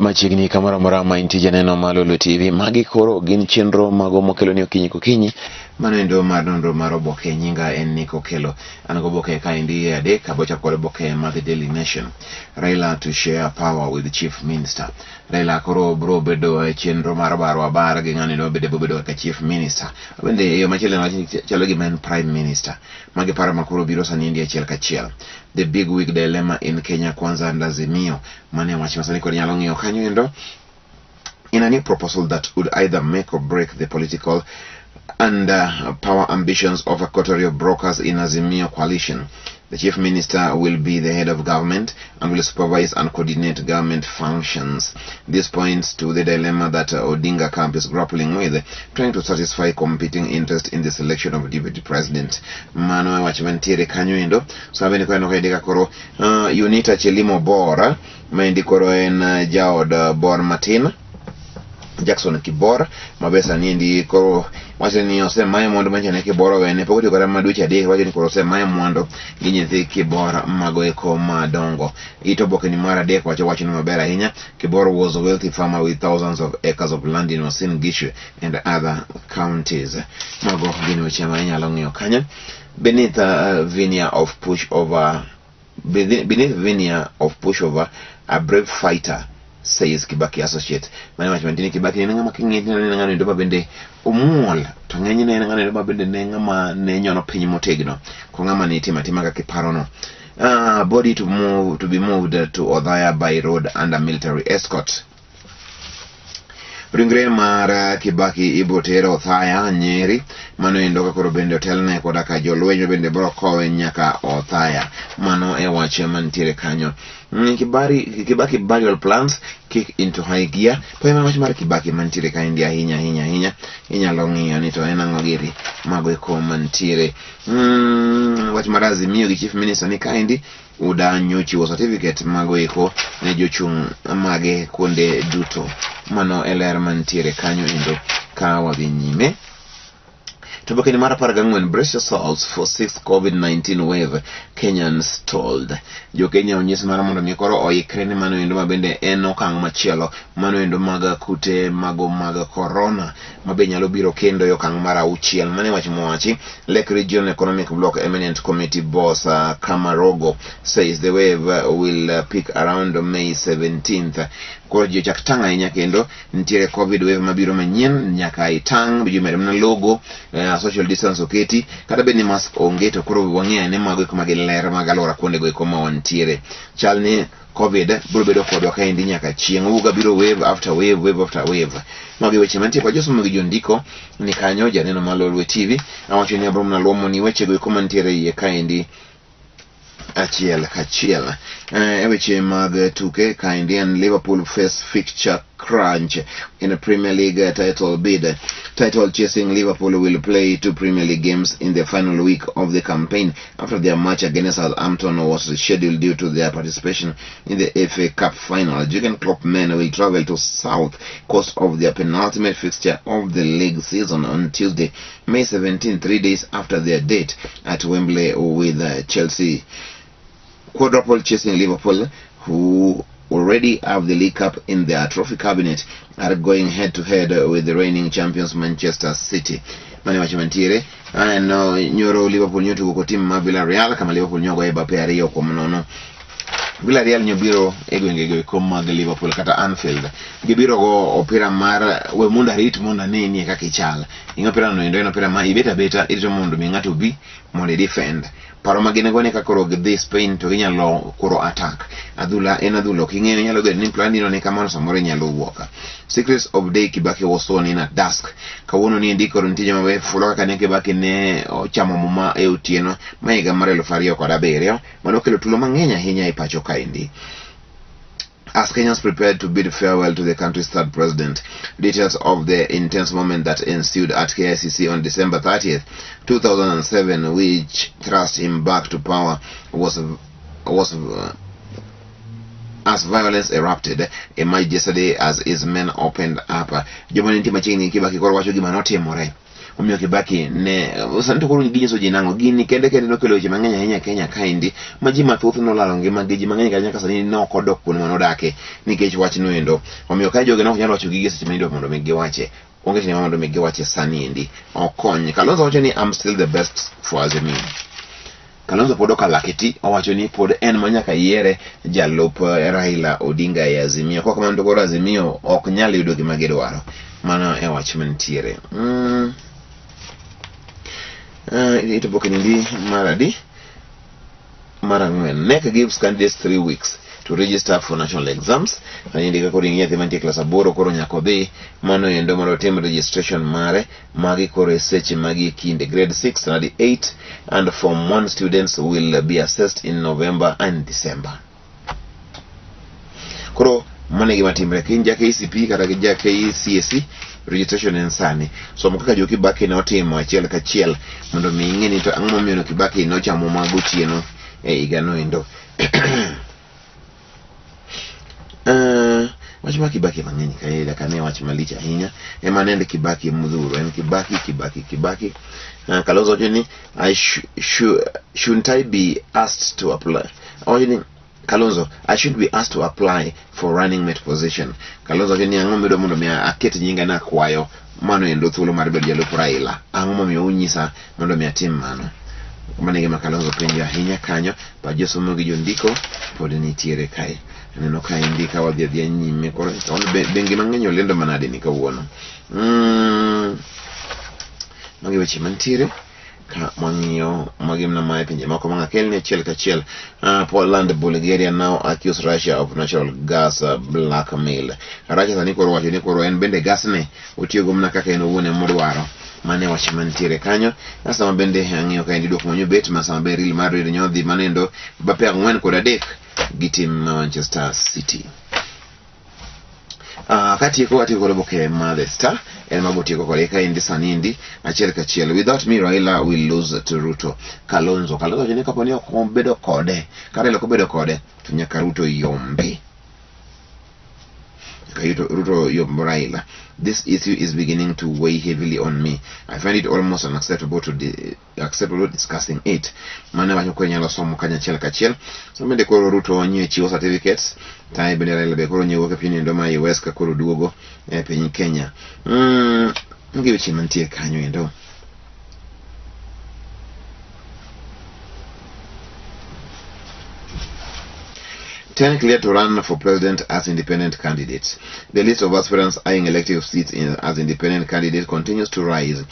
Machiegni kamoro amora ma intie janeno mar Lolwe TV, magi koro gin chenro mago mokelo ni okinyi kokinyi. Mano endo mar nonro mar oboke nyinga en Nick Okello. An goboke kaendi e adek, abochako kod oboke mar The Daily Nation. Raila to share power with Chief Minister. Raila koro bro bedo e chenro mar baro abar gi ng'ani no bende bobedo kaka Chief Minister. Bende e yo machielo en wach ni chalo gima en Prime Minister. Magi paro ma koro biro sani endi achiel kachiel. The big wig dilemma in Kenya Kwanza and Azimio. Mano e wach ma sani koro inyalo ng'iyo kanyo endo. In a new proposal that would either make or break the political and power ambitions of a coterie of brokers in Azimio coalition. The chief minister will be the head of government and will supervise and coordinate government functions. This points to the dilemma that Odinga camp is grappling with, trying to satisfy competing interests in the selection of deputy president. Mano e wach mantiere kanyo endo. So abende koro aneno ka koro Unita Chelimo Bor, maendi koro en jaod Bor matin. Jackson Kibor ma be sani endi koro wacho ni osemaye mwandu manyiso ni Kibor owene pok otiyo kata mana dweche adek wacho ni koro osemaye mwandu gi nyithi Kibor mago eko madongo. It oboke ni mar adek wacho wachno maber ahinya. Kibor was a wealthy farmer with thousands of acres of land in Uasin Gishu and other counties. Mago gin weche ma inyalo ng'iyo kanyo. Beneath veneer of push over beneath veneer of pushover, a brave fighter, says Kibaki associate. Mane wach mantie ni Kibaki ne en ng'ama king'iye to ineno ni en ng'ano endo ma bende omuol to ng'enyne en ng'ano endo ma bende ne ng'ama ne nyono piny motegno ko ng'ama ne itimo atima kaka iparono. Body to be moved to Othaya by road under military escort. Ringre mar Kibaki ibiro ter Othaya, Nyeri, mano endo ka koro bende otelne koda ka jolweny bende biro kowe nyaka Othaya. Mano e wach mantiere kanyo. Kibaki burial plans kick into high gear. To en wach mar Kibaki mantiere kaendi ahinya ahinya ahinya. Inyalo ng'iyo ni to en ang'o giri mago eko mantiere. Wach mar Azimio gi Chief Minister ni kaendi UDA nyochiwo certificate mago eko ne jochung' mage kuonde duto. Mano e ler mantiere kanyo endo ka wadhi nyime. To oboke ni mar 14, brace yourselves for sixth COVID-19 wave, Kenyans told. Jo Kenya onyis mar mondo mi koro oikre ne mano endo ma bende en okang' machielo, mano endo mag kute mago mag corona ma be nyalo biro kendo e okang' mar auchiel. Mano e wach mowachi. Lake Region Economic Bloc Eminent Committee boss Kamarogo says the wave will peak around May 17th. Koro ji ochak tang' ahinya kendo nitiere COVID wave mabiro manyien nyaka itang' ji omed mana logo social distance oketi kata bed ni mask onge to koro wang'e ane mago eko ma gin ler mag alwora kuondego eko ma wantiere. Chal ni COVID biro bedo kodwa kaendi nyaka chieng'. Uga biro wave after wave, wave after wave. Mago e weche mantie kwa josomo gi jondiko ni kanyo janeno mar Lolwe TV. Awacho ni abro mana luomo ni wechego eko mantiere iye kaendi achiel kachiel. E weche mag tuke kaendi en Liverpool face fixture crunch in a Premier League title bid. Title chasing Liverpool will play two Premier League games in the final week of the campaign after their match against Southampton was rescheduled due to their participation in the FA Cup final. Jurgen Klopp men will travel to South Coast of their penultimate fixture of the league season on Tuesday, May 17, 3 days after their date at Wembley with Chelsea. Quadruple chasing Liverpool, who already have the League Cup in their trophy cabinet, are going head to head with the reigning champions Manchester City. Mane wach mantiere aneno nyoro Liverpool nyotugo kod tim ma Villarreal kama Liverpool nyogo e bape 2-0. Villarreal nyobiro e gwengego eko mag Liverpool kata Anfield. Gibiro go opira mar we mondo arit mondo anenie kaka ichal. Ing'e opira no endo en opira ma ibet abeta irito mondo mi ng'ato obi mondo i defend. Paro ma gin go ni ka koro gidhi Spain to ginyalo koro attack. Adhula en adhula ok ing'eyo inyalo bedo ni plan ni kamano samoro inyalo wuok. Secrets of Day Kibaki was sworn in at dusk. Kawuono ni endi koro nitie joma be fulo kaka ne Kibaki ne ochamo muma e otieno ma higa mar 2007 mano okelo tulo mang'eny ahinya e pacho kaendi. As Kenyans prepared to bid farewell to the country's third president, details of the intense moment that ensued at KICC on December 30th, 2007, which thrust him back to power, was as violence erupted, emerged yesterday as his men opened up. Joma ne nitie machiegni gi Kibaki koro wacho gima notimore. Omiyo Kibaki ne sani to koro ginyiso ji nang'o gini kende kende nokelo weche mang'eny ahinya e Kenya kaendi ma ji mathoth nolalo ngimagi, ji mang'eny kata nyaka sani ne ok odok kuonde mane odake nikech wachno endo. Omiyo ka jogi ne ok nyal wacho gigi e seche mane idwa mondo mi giwache, onge tiende mondo mi giwache sani endi. Okony. Kalonzo wacho ni I'm still the best for Azimio. Kalonzo pod okalake ti, owacho ni pod en ma nyaka yiere jalup Raila Odinga e Azimio. Kok kamano to koro Azimio ok nyal yudo gima gidwaro. Mano e wach mantiere. Ito boke nindi mar adi? Mar ang'wen. NEC gives candidates 3 weeks to register for national exams. Kanindi ka koro ing'e nyathi mantie klas 8 koro nyaka odhi mano endo mondo otim registration mare. Magi koro e seche magi e kinde grade 6, standard 8 and form 1 students will be assessed in November and December. Koro mano e gima timre ka in ja KCP kata gi ja KCSE, registration en sani. Som kaka jo Kibaki ne otimo achiel kachiel mondo mi ing'e ni to ang'o momiyo no Kibaki nochamo ma gotieno e higano endo. Wach mar Kibaki mang'eny kae dakane wach malich ahinya ema nende Kibaki modhuro en Kibaki, Kibaki, Kibaki. Kalonzo wacho ni I sh sh shouldn't I be asked to apply. Owacho ni Kalonzo, I should be asked to apply for running mate position. Kalonzo wacho ni ang'o midwa mondo mi aket nyinga na akwayo mano endo thuolo mar bedo jalup Raila. Ang'o momiyo unyisa mondo mi atim mano? Mano e gima Kalonzo penjo ahinya kanyo. Pa josomo gi jondiko pod nitiere kae. Aneno ka endi ka wadhi adhiya nyime koro bengi mang'eny olendo manade ni kawuono. Magi weche mantiere ka wang'iyo magi mana mae pinje moko ma akel ni achiel kachiel. Poland, Bulgaria now accuse Russia of natural gas blackmail. Russia sani koro wacho ni koro en bende gas ne otiyogo mana kaka en owuon ema odwaro. Mano e wach mantiere kanyo. Sama bende ang'iyo ka endi duoko manyo bet ma sama be Real Madrid nyodhi manendo bape 4 kod 3 gi tim ma Manchester City. Katieko atieko kod oboke ma The Star en mago tieko kode ka endi sani endi achiel kachiel. Without me, Raila will lose to Ruto. Kalonzo Kalonzo wacho ni kapo ni ok obedo kode, ka Raila ok obedo kode to nyaka Ruto yombi, nyaka Ruto yomb Raila. This issue is beginning to weigh heavily on me. I find it almost unacceptable to acceptable discussing it. Mano wacho koro inyalo somo kanyo achiel kachiel. So bende koro Ruto nyie chiwo certificates tae bende Raila be koro nyie wuok e piny endo ma US ka koro duogo e piny Kenya. Gi weche mantie kanyo endo. 10 clear to run for president as independent candidates. The list of aspirants eyeing elective seats as independent candidates continues to rise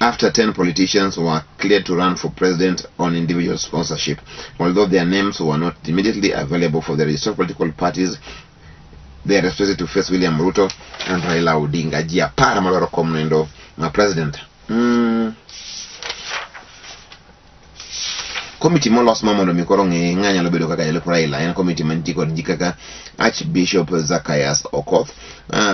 after 10 politicians were cleared to run for president on individual sponsorship. Although their names were not immediately available for the registered political parties, they are expected to face William Ruto and Raila Odinga. Ji 10 madwaro kom noendo ma president. Komiti molos ma mondo mi koro ng'e ng'a nyalo bedo kaka jalup Raila en komiti mantie kod ji kaka Archbishop Zacchaeus Okoth,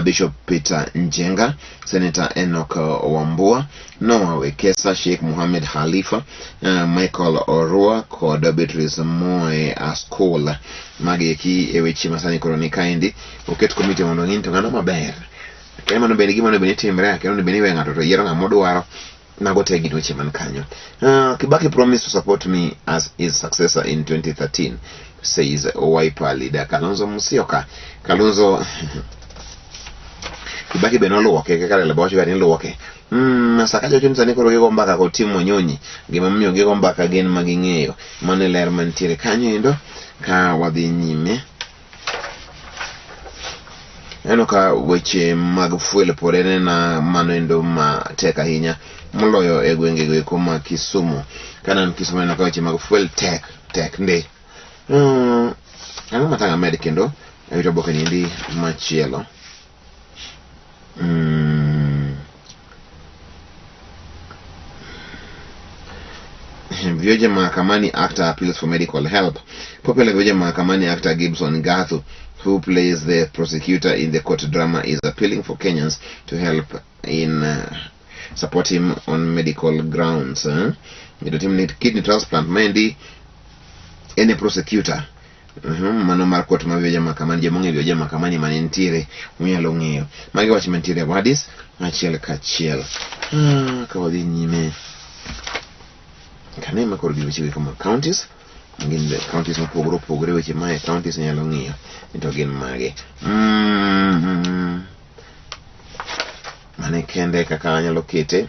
Bishop Peter Njenga, Senator Enoch Wambua, Noah Wekesa, Sheikh Mohammed Khalifa, Michael Orua kod Beatrice Moe Askola. Magi eki e weche masani koro ni kaendi oket komiti mondo ong'i ni to ng'ano maber. Akia mano bende gima onego bed ni timre, akia onego bed ni iweyo ng'ato to yiero ng'ama odwaro. Mago te gin weche man kanyo. Kibaki promised to support me as his successor in 2013, says Wiper leader Kalonzo Musyoka. Kalonzo Kibaki be noluoke kaka Raila be wacho ga ni luoke. Sakaja wacho ni sani koro gigo mbaka kod Tim Wanyonyi. Gimomiyo gigo mbaka gin ma ging'eyo. Mano e ler mantiere kanyo endo ka wadhi nyime. Aneno ka weche mag fuel pod en ena mano endo ma tek ahinya moloyo e gwenge go eko ma Kisumu. Ka an Kisumu aneno ka weche mag fuel tek tek ndi. Ang'o ma tang' amed kendo e wit oboke ni endi machielo? Vioja Mahakamani actor appeals for medical help. Popular Vioja Mahakamani actor Gibson Gathu, who plays the prosecutor in the court drama, is appealing for Kenyans to help in support him on medical grounds. Eh? Ito tim ni kidney transplant. Maendi en e prosecutor. Mano mar kot ma Vioja Mahakamani, joma ong'eyo Vioja Mahakamani mane nitiere unyalo ng'eyo. Magi wach mantiere e Wadis achiel kachiel. Ka wadhi nyime kane ma koro gi weche kama counties gin counties mopogore opogore weche mae counties inyalo ng'iyo ni to gin mage. Mane kende kaka anyalo kete.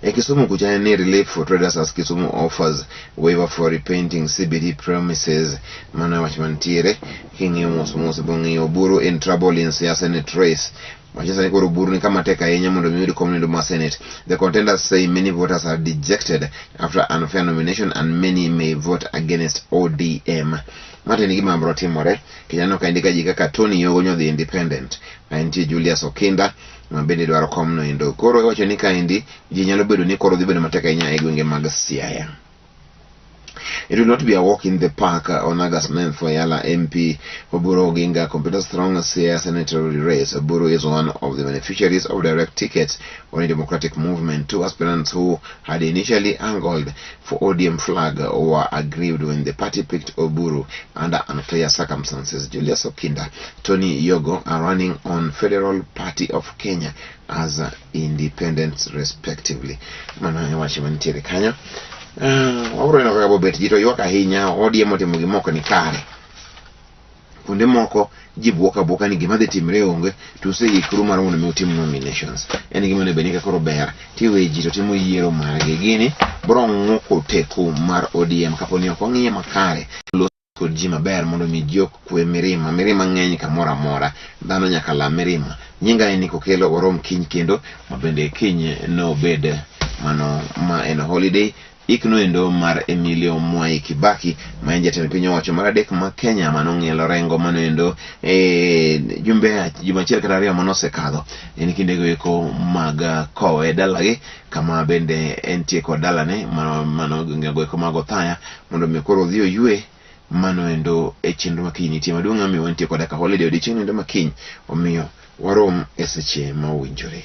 E Kisumu kucha en ni relief for traders as Kisumu offers waiver for repainting CBD premises. Mano e wach mantiere. King'iyo mos mos bong'iyo Oburu in trouble in Siaya Senate race. Wacho sani koro Oburu ni kama tek ahinya mondo mi oyud kom noendo mar Senate. The contenders say many voters are dejected after unfair nomination and many may vote against ODM. Ma to en gima biro timore. Kendo aneno ka indika ji kaka Tony Yogo nyodhi independent. Ka nitie Julius Okinda ma bende dwaro komno endo. Koro iwacho ni kaendi ji nyalo bedo ni koro dhi bedo matek ahinya e gwenge mag Siaya. It will not be a walk in the park on August 9th for Yala MP Oburu Oginga Computer Strong Siaya senatorial race. Oburu is one of the beneficiaries of direct tickets on a democratic movement. Two aspirants who had initially angled for ODM flag were aggrieved when the party picked Oburu under unclear circumstances. Julius Okinda, Tony Yogo are running on Federal Party of Kenya as independents respectively. Mano e wach mantiere kanyo. Wabiro neno kaka bobet ji to ywak ahinya ODM otimo gima ok ni kare. Kuonde moko ji bwok abwoka ni gima dhi timre onge to useikru mar mondo mi utim nominations. En gima onego bed ni ka koro ber tiwe ji to timo yiero margi. Gini biro ng'uko teku mar ODM kapo ni ok ong'iye makare los kod ji maber mondo mi ji ok kwe mirima. Mirima ng'eny kamoro amora. Dhano nyaka la mirima. Nyinga en Nick Okelo warom kiny kendo ma bende kiny nobed mano ma en holiday. Ikno endo mar Emilio Mwai Kibaki ma en jatend piny owacho mar adek ma Kenya manong'ielo rengo mano endo e jumbe juma achiel kata ariyo manosekadho en kindego eko mag kowe dalagi kama bende entie kod dalane mano gwengego eko mag Othaya mondo mi koro odhi oywe mano endo e chenro ma kiny nitie maduong' omiyo wantie koda ka holiday odiochieng' endo ma kiny omiyo warom e seche ma owinjore.